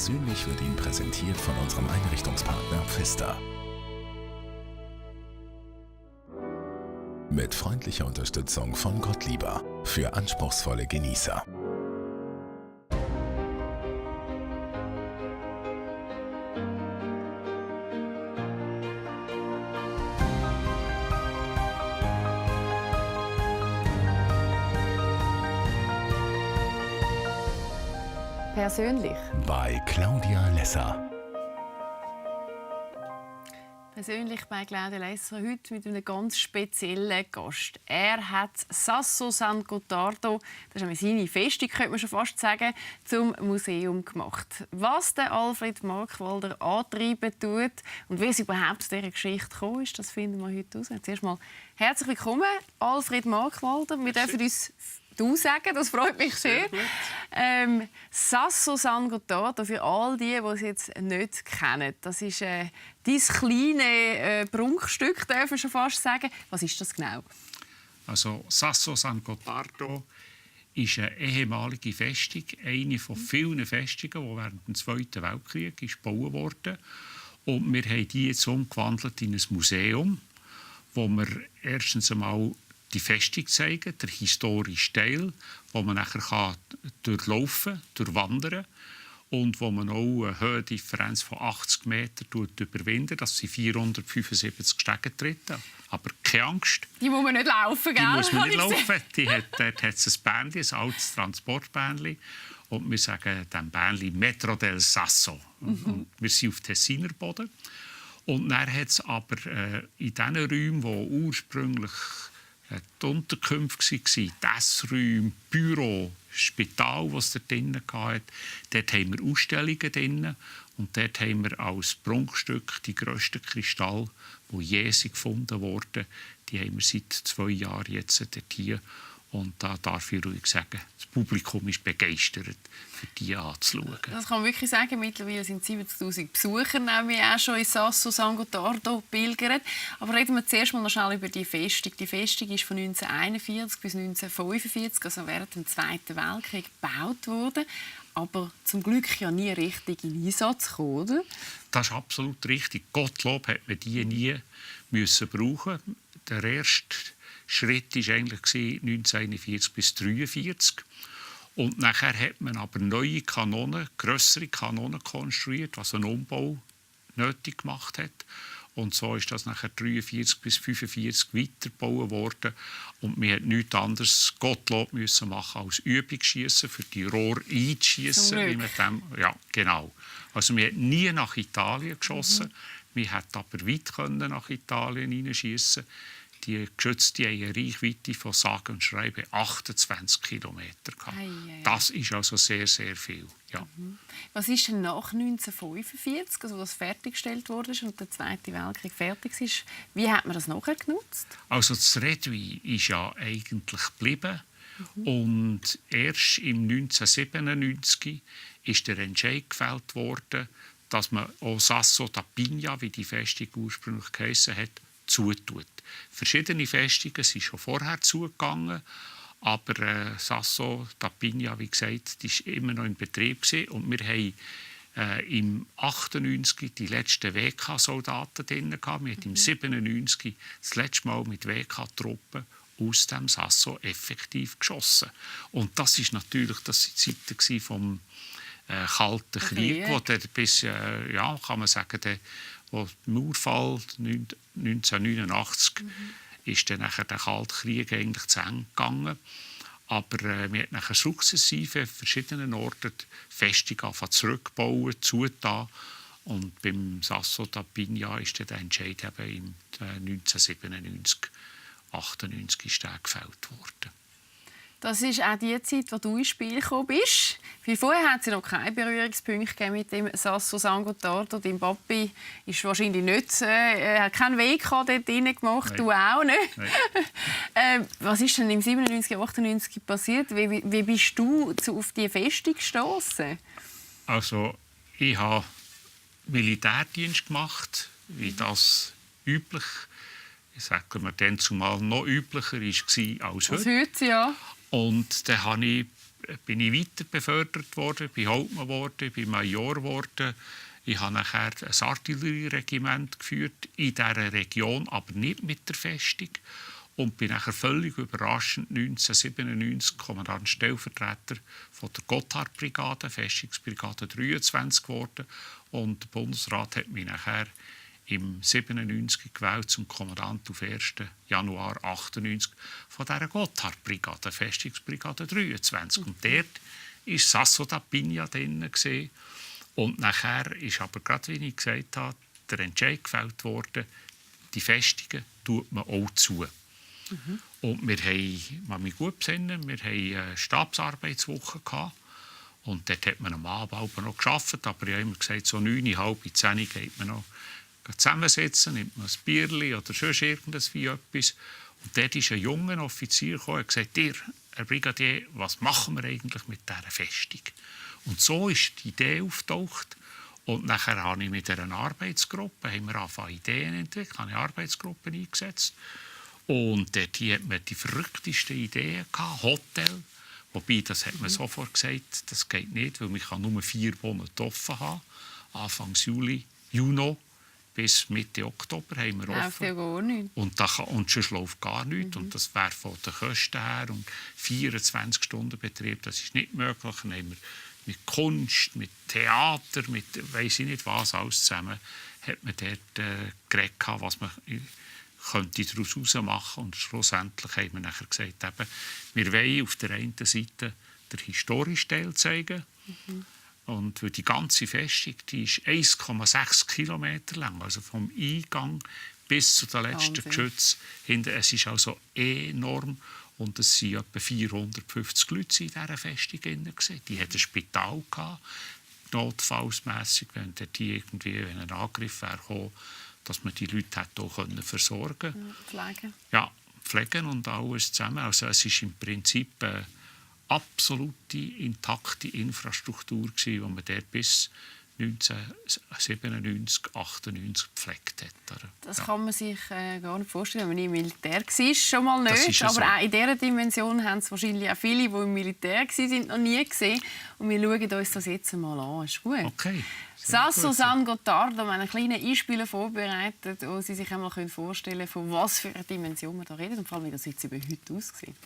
Persönlich wird Ihnen präsentiert von unserem Einrichtungspartner Pfister. Mit freundlicher Unterstützung von Gottlieber für anspruchsvolle Genießer. Persönlich. Bei Claudia Lesser. Persönlich bei Claudia Lesser heute mit einem ganz speziellen Gast. Er hat Sasso San Gottardo, das ist seine Festung, könnte man schon fast sagen, zum Museum gemacht. Was der Alfred Markwalder antreiben tut und wie es überhaupt zu dieser Geschichte gekommen ist, das finden wir heute heraus. Zuerst mal herzlich willkommen, Alfred Markwalder. Wir dürfen uns du sagen, das freut mich sehr. Sasso San Gottardo, für all die es jetzt nicht kennen, das ist dein kleines Prunkstück, darf ich schon fast sagen. Was ist das genau? Also Sasso San Gottardo ist eine ehemalige Festung, eine von vielen Festungen, die während dem Zweiten Weltkrieg gebaut wurde. Und wir haben die jetzt umgewandelt in ein Museum, wo wir erstens einmal die Festung zeigen, der historische Teil, wo man nachher durchlaufen, durchwandern und wo man auch eine Höhendifferenz von 80 Metern überwinden. Das sind 475 Stegentritte. Aber keine Angst. Die muss man nicht laufen, gell? Die muss man nicht laufen. Dort hat es ein Bändchen, ein altes Transportbändchen. Und wir sagen dem Bändchen Metro del Sasso. Und wir sind auf Tessiner Boden. Und dann hat es aber in diesen Räumen, die ursprünglich die Unterkünfte waren, die Essräume, Büro, Spital, das dort drin hatte. Dort haben wir Ausstellungen drin. Und dort haben wir als Prunkstück die grössten Kristalle, die je gefunden wurden. Die haben wir seit 2 Jahren jetzt dort hier. Und da darf ich ruhig sagen, das Publikum ist begeistert, für die anzuschauen. Das kann man wirklich sagen. Mittlerweile sind 70'000 Besucher nämlich auch schon in Sasso San Gottardo pilgert. Aber reden wir zuerst mal noch schnell über die Festung. Die Festung ist von 1941 bis 1945, also während dem Zweiten Weltkrieg, gebaut worden. Aber zum Glück ja nie richtig in Einsatz gekommen, oder? Das ist absolut richtig. Gottlob hat man die nie müssen brauchen. Der erste Schritt war eigentlich 1941 bis 1943. Und nachher hat man aber neue Kanonen, grössere Kanonen konstruiert, was einen Umbau nötig gemacht hat. Und so ist das nachher 1943 bis 1945 weitergebaut worden. Und man hat nichts anderes Gottlob müssen machen als Übungsschiessen, für die Rohre einzuschiessen. Ja, genau. Also man hat nie nach Italien geschossen. Man hat aber weit nach Italien hineinschiessen. Die Geschütze haben eine Reichweite von sage und schreibe 28 Kilometer. Das ist also sehr, sehr viel. Ja. Was ist denn nach 1945, also das fertiggestellt wurde und der Zweite Weltkrieg fertig ist? Wie hat man das nachher genutzt? Also das Redui ist ja eigentlich geblieben. Und erst im 1997 ist der Entscheid gefällt worden, dass man auch Sasso da Pigna, wie die Festung ursprünglich geheissen hat, zutut. Verschiedene Festungen sind schon vorher zugegangen, aber Sasso da Pigna, wie gesagt, die war immer noch in Betrieb gewesen. Und wir haben im 98 die letzten WK-Soldaten drin gehabt. Wir haben im 97 das letzte Mal mit WK-Truppen aus dem Sasso effektiv geschossen. Und das ist natürlich die Zeit vom Kalten Krieg, wo der bis, ja, kann man sagen, der Mauerfall 1989 ist dann nachher der Kalte Krieg eigentlich zu Ende gegangen. Aber wir haben nachher sukzessive an verschiedenen Orten die Festung zurückbauen, zugetan. Und beim Sasso da Pigna ist der Entscheid eben im 1997, 98 ist der gefällt worden. Das ist auch die Zeit, wo du ins Spiel gekommen bist. Wie vorher hat es noch keine Berührungspunkte mit dem Sasso San Gottardo. Dein Papi ist wahrscheinlich nicht, hat keinen Weg dort drin gemacht, Nein. Du auch nicht. Was ist denn im 97, 98 passiert? Wie bist du auf diese Festung gestoßen? Also, ich habe Militärdienst gemacht, wie das üblich, ich sage mal, dann zumal noch üblicher war als heute. Ja. Und dann habe ich bin ich weiter befördert worden, bin Hauptmann geworden, bin Major geworden. Ich habe nachher ein Artillerieregiment geführt in dieser Region, aber nicht mit der Festung. Und bin nachher völlig überraschend 1997 Kommandant Stellvertreter von der Gotthardbrigade, Festungsbrigade 23 geworden. Und der Bundesrat hat mich nachher im 97 gewählt zum Kommandant auf 1. Januar 98 von dieser Gotthardbrigade, Festungsbrigade 23. Und dort war Sasso da Pigna drin. Und nachher ist aber, gerade wie ich gesagt habe, der Entscheid gefällt worden, die Festungen tut man auch zu. Und wir haben, man mich gut besinnen, wir hatten eine Stabsarbeitswoche gehabt. Und dort hat man am Abend noch gearbeitet, aber ich habe immer gesagt, so 9, halb 10 geht man noch zusammensetzen, nimmt man ein Bierchen oder sonst etwas. Und dort ist ein junger Offizier gekommen und gesagt, Herr Brigadier, was machen wir eigentlich mit dieser Festung? Und so ist die Idee aufgetaucht. Und nachher habe ich mit einer Arbeitsgruppe, haben wir angefangen, Ideen entwickelt, habe ich Arbeitsgruppen eingesetzt. Und dort hat man die verrücktesten Ideen gehabt, Hotel. Wobei, das hat man sofort gesagt, das geht nicht, weil ich nur 4 Monate offen haben. Anfang Juni bis Mitte Oktober haben wir offen. Läuft ja gar nicht. Und sonst läuft gar nichts. Und das wäre von den Kosten her und 24-Stunden-Betrieb, das ist nicht möglich. Dann haben wir mit Kunst, mit Theater, mit weiss ich nicht was, alles zusammen, hat man dort geredet, was man könnte daraus machen. Und schlussendlich haben wir nachher gesagt, eben, wir wollen auf der einen Seite den historischen Teil zeigen. Und weil die ganze Festung, die ist 1,6 Kilometer lang, also vom Eingang bis zu den letzten Geschützen. Es ist also enorm. Und es waren etwa 450 Leute in dieser Festung. Die hatten ein Spital gehabt, notfallsmässig, wenn ein Angriff wäre, dass man die Leute auch versorgen konnte. Pflegen. Ja, pflegen und alles zusammen. Also es ist im Prinzip eine absolute, intakte Infrastruktur, die man dort bis 1997, 98 gepflegt hat. Das kann man sich gar nicht vorstellen, wenn man im Militär war. Schon mal nicht, aber so. auch in dieser Dimension haben es wahrscheinlich auch viele, die im Militär waren, noch nie gesehen. Und wir schauen uns das jetzt mal an. Ist gut? Okay. Sasso San Gottardo haben einen kleinen Einspieler vorbereitet, wo Sie sich einmal vorstellen können, von was für einer Dimension wir da reden und vor allem, wie das jetzt über heute aussieht.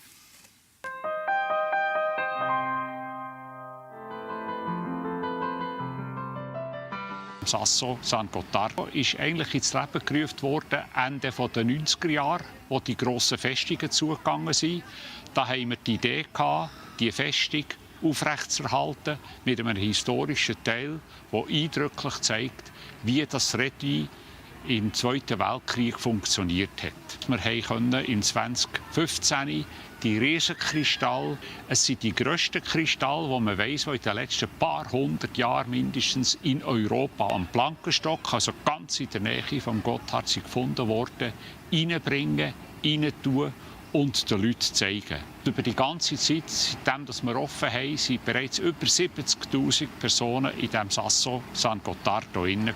Sasso San Gottardo ist eigentlich ins Leben gerufen worden Ende der 90er Jahre, wo die grossen Festungen zugegangen sind. Da hatten wir die Idee gehabt, die Festung aufrechtzuerhalten mit einem historischen Teil, der eindrücklich zeigt, wie das Redwi im Zweiten Weltkrieg funktioniert hat. Wir konnten in 2015 die Riesenkristalle, es sind die grössten Kristalle, die man weiss, die in den letzten paar hundert Jahren mindestens in Europa am Plankenstock, also ganz in der Nähe vom Gotthard, gefunden worden, reinbringen, reintun und den Leuten zeigen. Über die ganze Zeit, seitdem wir offen haben, sind bereits über 70'000 Personen in diesem Sasso San Gottardo drin.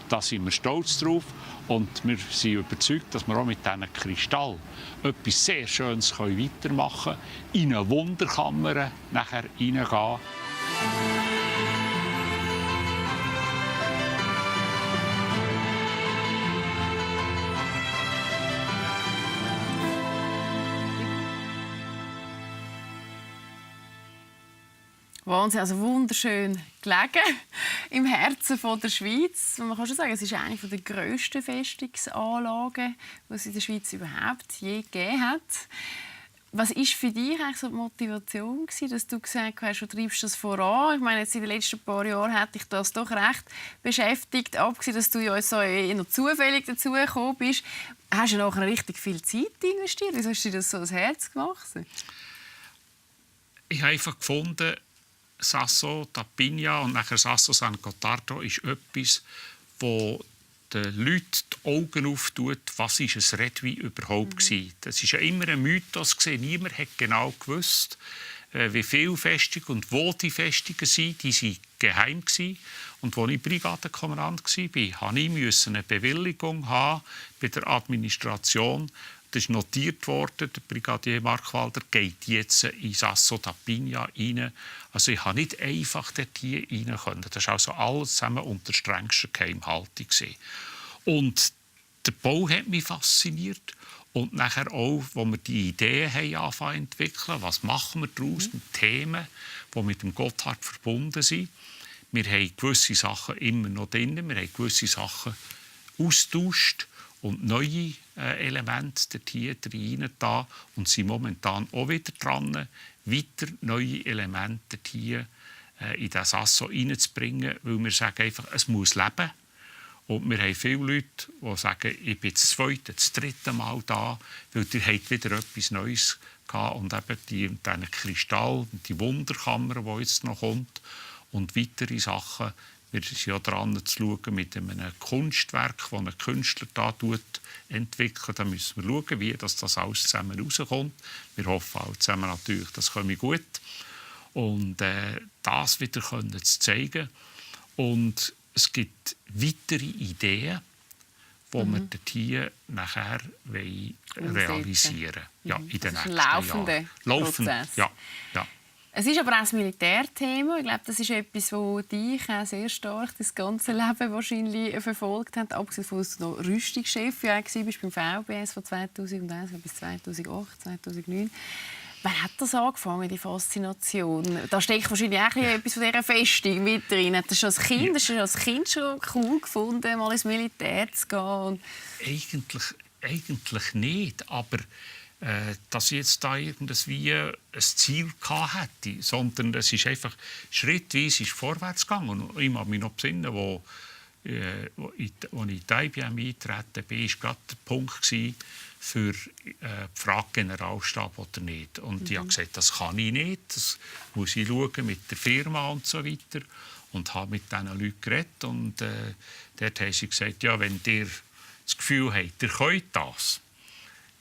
Da sind wir stolz drauf und wir sind überzeugt, dass wir auch mit diesen Kristallen etwas sehr Schönes weitermachen können, in eine Wunderkammer nachher reingehen. Wahnsinn, also wunderschön gelegen im Herzen der Schweiz. Man kann schon sagen, es ist eine der grössten Festungsanlagen, die es in der Schweiz überhaupt je gegeben hat. Was war für dich eigentlich so die Motivation, dass du gesagt hast, du treibst das voran? Ich meine, jetzt in den letzten paar Jahren hat dich das doch recht beschäftigt, abgesehen, dass du ja jetzt so eher zufällig dazugekommen bist. Hast du nachher richtig viel Zeit investiert? Wieso hast du dir das so ans Herz gemacht? Ich habe einfach gefunden, Sasso da Pigna und nachher Sasso San Gottardo ist etwas, wo den Leuten die Augen auftut, was ist ein Redwi überhaupt war. Das war ja immer ein Mythos. Niemand hat genau gewusst, wie viele Festungen und wo die Festungen sind. Die waren geheim. Und als ich Brigadenkommandant war, musste ich eine Bewilligung haben bei der Administration, das ist notiert worden, der Brigadier Markwalder geht jetzt in Sasso da Pigna rein. Also ich habe nicht einfach dort hier rein können. Das war also alles zusammen unter strengster Geheimhaltung. Und der Bau hat mich fasziniert. Und nachher auch, wo wir die Ideen haben angefangen zu entwickeln, was machen wir daraus mit Themen, die mit dem Gotthard verbunden sind. Wir haben gewisse Sachen immer noch drin, wir haben gewisse Sachen austauscht und neue Elemente dort hier rein da und sind momentan auch wieder dran, weiter neue Elemente dort hier in das Sasso reinzubringen, weil wir sagen einfach, es muss leben. Und wir haben viele Leute, die sagen, ich bin das zweite, das dritte Mal da, weil ihr habt wieder etwas Neues gehabt und eben die Kristall, die Wunderkammer, die jetzt noch kommt und weitere Sachen. Wir sind ja dran zu schauen mit einem Kunstwerk, das ein Künstler da entwickelt. Da müssen wir schauen, wie das alles zusammen rauskommt. Wir hoffen auch zusammen natürlich, das komme gut. Und das wieder zu zeigen. Und es gibt weitere Ideen, die wir dort hier nachher realisieren wollen. Ja, in den nächsten Jahren. Laufend, ja. Es ist aber auch ein Militärthema. Ich glaube, das ist etwas, das dich auch sehr stark das ganze Leben wahrscheinlich verfolgt hat. Abgesehen von, dass du noch Rüstungschef warst beim VBS von 2001 bis 2008, 2009. Wann hat das angefangen, die Faszination? Da steckt wahrscheinlich auch etwas von dieser Festung mit drin. Hast du schon als Kind schon cool gefunden, mal ins Militär zu gehen? Eigentlich nicht, aber dass ich jetzt da irgendwie ein Ziel hatte, sondern es ist einfach schrittweise vorwärts gegangen. Und ich kann mich noch besinnen, als ich in die IBM eingetreten bin, war gerade der Punkt für die Frage Generalstab oder nicht. Und ich habe gesagt, das kann ich nicht, das muss ich schauen mit der Firma und so weiter. Und habe mit diesen Leuten geredet. Und dort haben sie gesagt, ja, wenn ihr das Gefühl habt, ihr könnt das,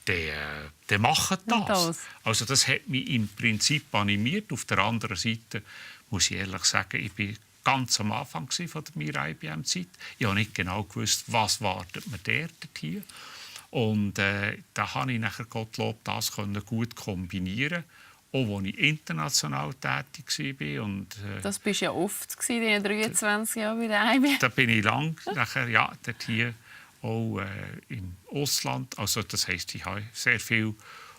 dann macht das. Also das hat mich im Prinzip animiert. Auf der anderen Seite muss ich ehrlich sagen, ich bin ganz am Anfang von meiner IBM-Zeit. Ich habe nicht genau gewusst, was wartet mir dort hier. Und da habe ich nachher Gottlob das gut kombinieren, auch als ich international tätig war. Und, das bist ja oft in den 23 Jahren bei der IBM. Da bin ich lang nachher, ja, dort hier auch im Ausland. Also das heisst, ich hatte sehr viele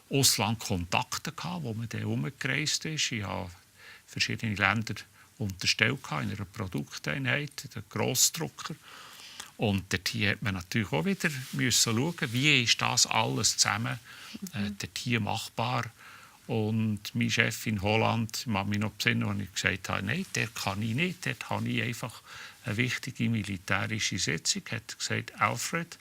Auslandkontakte, wo man dann herumgereist ist. Ich habe verschiedene Länder unterstellt in einer Produkteinheit, den Grossdrucker. Und dort hier hat man natürlich auch wieder schauen, wie ist das alles zusammen dort hier machbar. Und mein Chef in Holland, ich kann mich noch besinnen, als ich gesagt habe, nein, der kann ich nicht. Dort habe ich einfach eine wichtige militärische Sitzung. Er hat gesagt, Alfred,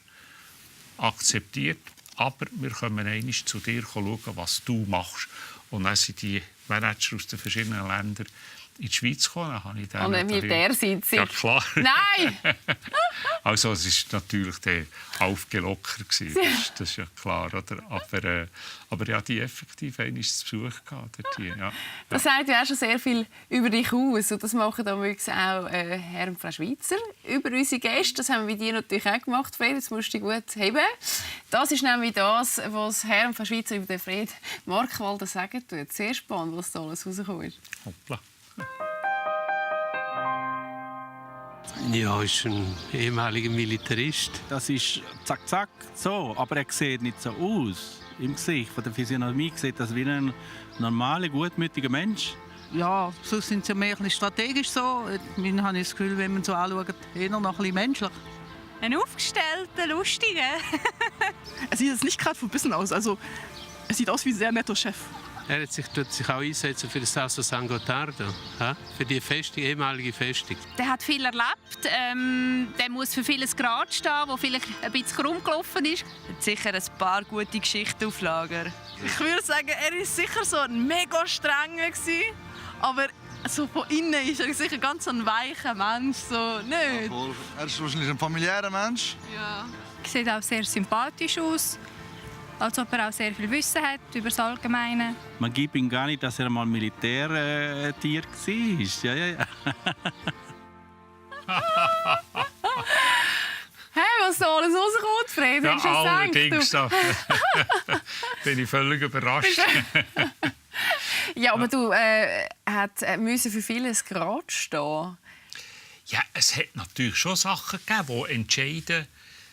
akzeptiert, aber wir kommen einmal zu dir schauen, was du machst. Und dann sind die Manager aus den verschiedenen Ländern in die Schweiz gekommen. Und eine Militärsitzung? Ja, klar. Nein! Also es war natürlich aufgelockert. Das ist ja klar. Oder? Aber ja, die effektiv einmal zu Besuch gehabt. Ja. Das sagt ja auch schon sehr viel über dich aus. Und das machen dann auch Herr und Frau Schweizer über unsere Gäste. Das haben wir bei dir natürlich auch gemacht, Fred. Jetzt musst du dich gut heben. Das ist nämlich das, was Herr und Frau Schweizer über den Fred Markwalder sagen tut. Sehr spannend, was da alles rausgekommen ist. Hoppla. Ja, ist ein ehemaliger Militarist. Das ist zack, zack, so. Aber er sieht nicht so aus. Im Gesicht, von der Physiognomie sieht das wie ein normaler, gutmütiger Mensch. Ja, so sind sie ja mehr ein bisschen strategisch so. Ich habe das Gefühl, wenn man so anschaut, eher noch ein bisschen menschlich. Ein aufgestellter, lustiger. Er sieht jetzt nicht gerade verbissen aus. Also, er sieht aus wie ein sehr netter Chef. Er tut sich auch einsetzen für das Sasso San Gottardo, für die Festung, ehemalige Festung. Der hat viel erlebt. Der muss für vieles gerade stehen, wo vielleicht ein bisschen rumgelaufen ist. Hat sicher ein paar gute Geschichten auf Lager. Ich würde sagen, er war sicher so ein mega strenger, aber so von innen ist er sicher ganz ein weicher Mensch. So, nicht? Ja, er ist wahrscheinlich ein familiärer Mensch. Ja. Sieht auch sehr sympathisch aus. Als ob er auch sehr viel Wissen hat über das Allgemeine. Man gibt ihm gar nicht, dass er mal Militärtier war. Ja. Hey, was da alles rauskommt, Alfred, Ja, hast du allerdings, gesagt. da bin ich völlig überrascht. Ja, aber du musst für vieles gerade stehen. Ja, es hat natürlich schon Sachen gegeben, wo Entscheide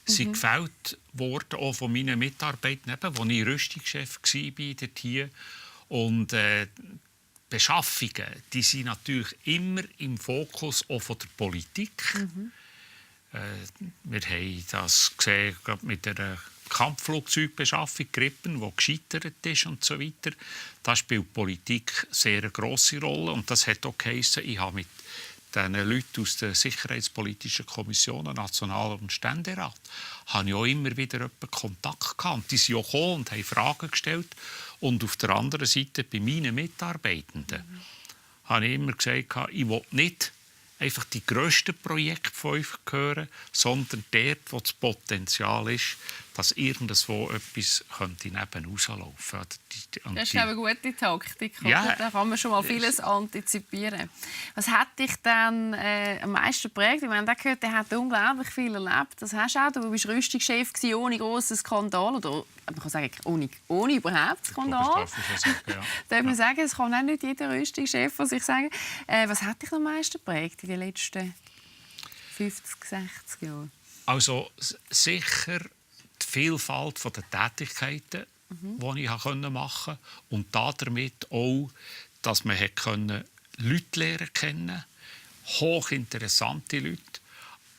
sind gefällt wurden, auch von meinen Mitarbeitern, eben, als ich Rüstungschef war dort hier. Und Beschaffungen, die sind natürlich immer im Fokus auch von der Politik. Wir haben das gesehen mit der Kampfflugzeugbeschaffung Gripen, die gescheitert ist und so weiter. Da spielt Politik sehr eine grosse Rolle. Und das hat auch geheissen, ich habe mit den Leuten aus der Sicherheitspolitischen Kommission, National- und Ständerat, habe ich auch immer wieder Kontakt gehabt. Und die sind auch gekommen und haben Fragen gestellt. Und auf der anderen Seite, bei meinen Mitarbeitenden, habe ich immer gesagt, ich will nicht einfach die grössten Projekte von euch hören, sondern dort, wo das Potenzial ist, dass irgendwo etwas neben rauslaufen könnte. Das ist eine gute Taktik. Ja. Da kann man schon mal vieles antizipieren. Was hat dich dann am meisten geprägt? Ich meine, der hat unglaublich viel erlebt. Das hast auch. Du warst Rüstungschef ohne grossen Skandal. Oder man kann sagen, ohne überhaupt Skandal. Darf man sagen, es kann auch nicht jeder Rüstungschef von sich sagen. Was hat dich am meisten geprägt in den letzten 50, 60 Jahren? Also sicher die Vielfalt der Tätigkeiten, die ich machen konnte. Und damit auch, dass man Leute lernen kennen, hochinteressante Leute.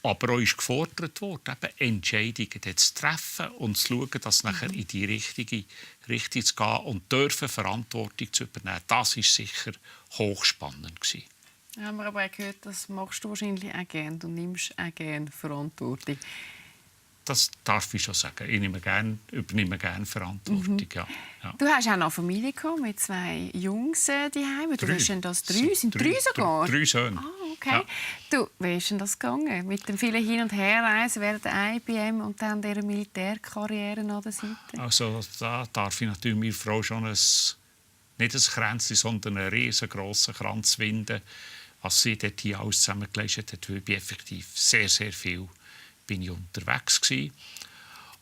Aber auch ist gefordert worden, Entscheidungen zu treffen und zu schauen, dass nachher in die richtige Richtung zu gehen und dürfen Verantwortung zu übernehmen. Das war sicher hochspannend gewesen. Haben wir aber auch gehört, das machst du wahrscheinlich auch gerne. Du nimmst auch gerne Verantwortung. Das darf ich schon sagen. Ich übernehme gerne Verantwortung. Ja. Ja. Du hast auch noch Familie gehabt, mit 2 Jungs daheim. Du hast denn das 3? Sind 3 sogar? 3 Söhne. Ah, okay. Ja. Du, wie ist denn das gegangen? Mit dem vielen Hin- und Herreisen während der IBM und dann dieser Militärkarriere an der Seite? Also da darf ich natürlich meiner Frau schon nicht ein Kränzchen, sondern einen riesengroßen Kranz winden, was sie dort hier alles zusammengeleistet hat. Weil ich bin effektiv sehr, sehr viel bin ich unterwegs gewesen.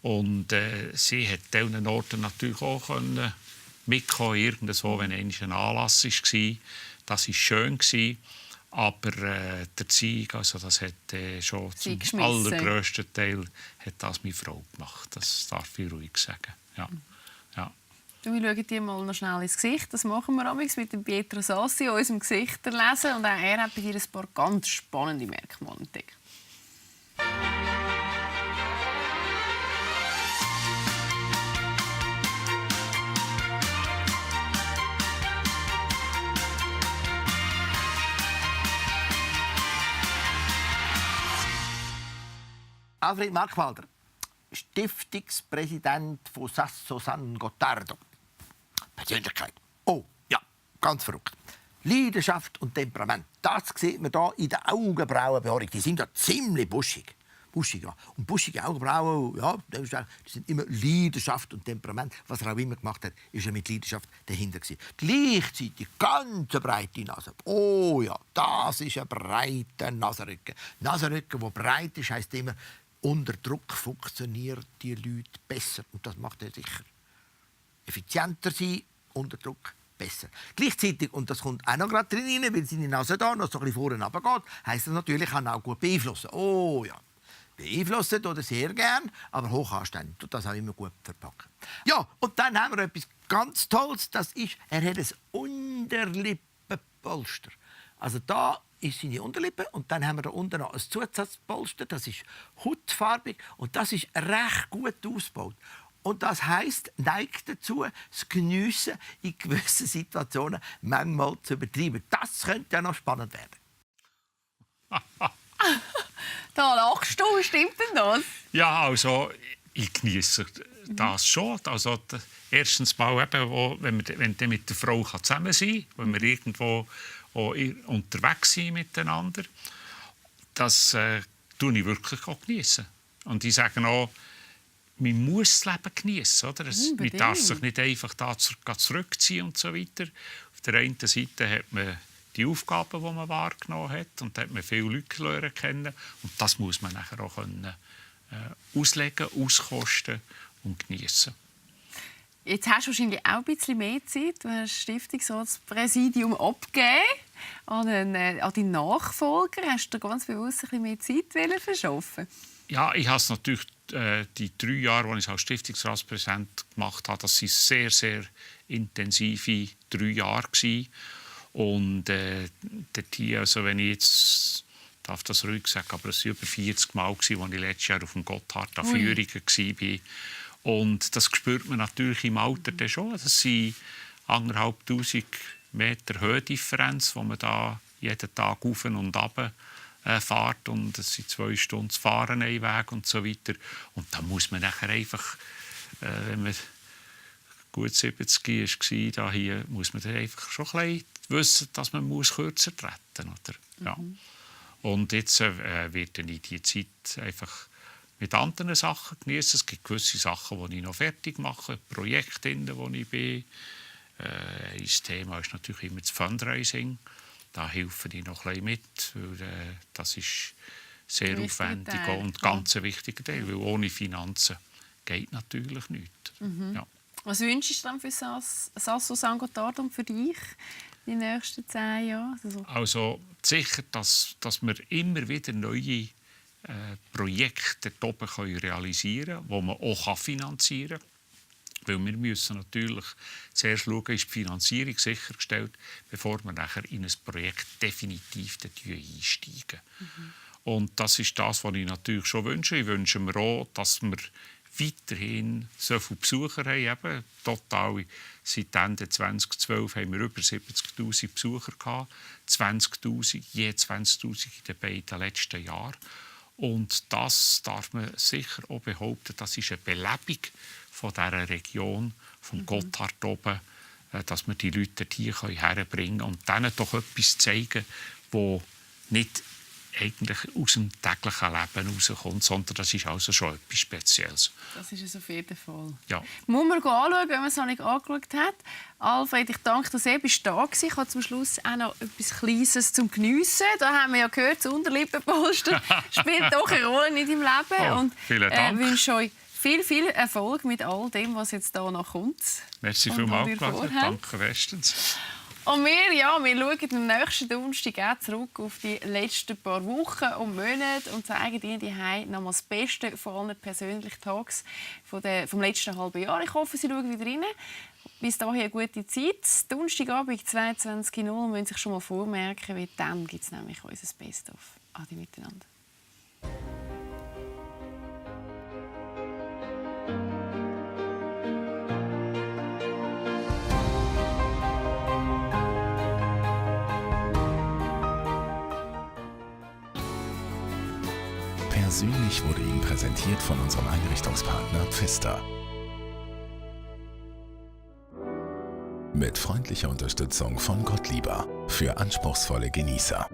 Und sie hat an diesen Orten natürlich auch mitkommen, irgendwo, wenn ein Anlass war. Das war schön. Aber der Erziehung, also das hat schon zum allergrössten Teil hat das meine Frau gemacht. Das darf ich ruhig sagen. Ja. Ja. Wir schauen dir mal noch schnell ins Gesicht. Das machen wir mit dem Pietro Sassi, unserem Gesicht lesen. Und auch er hat bei dir ein paar ganz spannende Merkmale entdeckt. Alfred Markwalder, Stiftungspräsident von Sasso San Gottardo. Persönlichkeit. Oh, ja, ganz verrückt. Leidenschaft und Temperament. Das sieht man hier in den Augenbrauenbehaarung. Die sind ja ziemlich buschig. Ja. Und buschige Augenbrauen, ja, die sind immer Leidenschaft und Temperament. Was er auch immer gemacht hat, ist er mit Leidenschaft dahinter gewesen. Gleichzeitig ganz breite Nase. Oh ja, das ist ein breiter Nasenrücken. Nasenrücken, der breit ist, heisst immer, unter Druck funktionieren die Leute besser. Und das macht er sicher. Effizienter sein, unter Druck besser. Gleichzeitig, und das kommt auch noch gerade drin rein, weil seine Nase da noch so ein bisschen vorne runtergeht, heisst das natürlich, kann auch gut beeinflussen. Oh ja. Beeinflussen oder sehr gern, aber hochanständig. Und das auch immer gut verpacken. Ja, und dann haben wir etwas ganz Tolles. Das ist, er hat ein Unterlippenpolster. Also da ist seine Unterlippe und dann haben wir da unten noch ein Zusatzpolster. Das ist hautfarbig und das ist recht gut ausgebaut. Und das heisst, neigt dazu, das Geniessen in gewissen Situationen manchmal zu übertreiben. Das könnte ja noch spannend werden. Da lachst du, stimmt denn das? Ja, also ich genieße das schon. Also, erstens mal, eben, wenn du mit der Frau zusammen sein kann, wenn wir irgendwo unterwegs sind miteinander, das tue ich wirklich auch genießen. Und ich sage auch, man muss das Leben genießen. Oder? Man darf sich nicht einfach da zurückziehen und so weiter. Auf der einen Seite hat man die Aufgaben, die man wahrgenommen hat, und da hat man viele Leute lernen kennen. Und das muss man nachher auch können, auslegen, auskosten und genießen. Jetzt hast du wahrscheinlich auch ein bisschen mehr Zeit. Du hast Stiftungsratspräsidium abgegeben an deinen Nachfolger. Hast du ganz bewusst ein bisschen mehr Zeit verschaffen? Ja, ich habe es natürlich die 3 Jahre, die ich als Stiftungsratspräsident gemacht habe, das waren sehr, sehr intensive 3 Jahre gewesen. Und hier, also wenn ich jetzt darf das ruhig sagen, aber es waren über 40 Mal, als ich letztes Jahr auf dem Gotthard an Führungen war. Und das spürt man natürlich im Alter dann schon. Das sind 1500 Meter Höhendifferenz, wo man da jeden Tag auf und ab fährt. Und es sind 2 Stunden Fahren ein Weg und so weiter. Und da muss man nachher einfach, wenn man gut 70 war, da hier, muss man dann einfach schon ein bisschen wissen, dass man kürzer treten muss. Ja. Und jetzt werde ich die Zeit einfach mit anderen Sachen genießen. Es gibt gewisse Sachen, die ich noch fertig mache, Projekte, in denen ich bin. Das Thema ist natürlich immer das Fundraising. Da helfe ich noch ein bisschen mit, weil das ist sehr aufwendig und ganz ein wichtiger Teil, weil ohne Finanzen geht natürlich nichts. Ja. Was wünschst du dann für Sasso San Gottardo für dich die nächsten 10 Jahre? Also sicher, dass wir immer wieder neue Projekte dort oben realisieren können, die man auch finanzieren kann. Weil wir müssen natürlich zuerst schauen, ist die Finanzierung sichergestellt, bevor wir nachher in ein Projekt definitiv einsteigen. Und das ist das, was ich natürlich schon wünsche. Ich wünsche mir auch, dass wir weiterhin so viele Besucher haben. Eben, total seit Ende 2012 haben wir über 70'000 Besucher gehabt. 20'000, je 20'000 in den beiden letzten Jahren. Und das darf man sicher auch behaupten, das ist eine Belebung von dieser Region, vom Gotthard oben, dass wir die Leute hier herbringen können und denen doch etwas zeigen, das nicht eigentlich aus dem täglichen Leben herauskommt, sondern das ist also schon etwas Spezielles. Das ist es auf jeden Fall. Ja. Muss man anschauen, wenn man es noch nicht angeschaut hat. Alfred, ich danke dir sehr, bist du da gewesen. Ich habe zum Schluss auch noch etwas Kleines zum Geniessen. Da haben wir ja gehört, das Unterlippenpolster spielt doch eine Rolle in deinem Leben. Oh, vielen Dank. Ich wünsche euch viel Erfolg mit all dem, was jetzt hier noch kommt. Merci vielmals, danke bestens. Und wir schauen am nächsten Donnerstag auch zurück auf die letzten paar Wochen und Monate und zeigen Ihnen die nochmal das Beste von allen persönlichen Tags vom letzten halben Jahr. Ich hoffe, Sie schauen wieder rein. Bis dahin eine gute Zeit. Donnerstagabend 22:00 müssen Sie sich schon mal vormerken, weil dann gibt es nämlich unser Best-of. Adi miteinander. Persönlich wurde Ihnen präsentiert von unserem Einrichtungspartner Pfister. Mit freundlicher Unterstützung von Gottlieber für anspruchsvolle Genießer.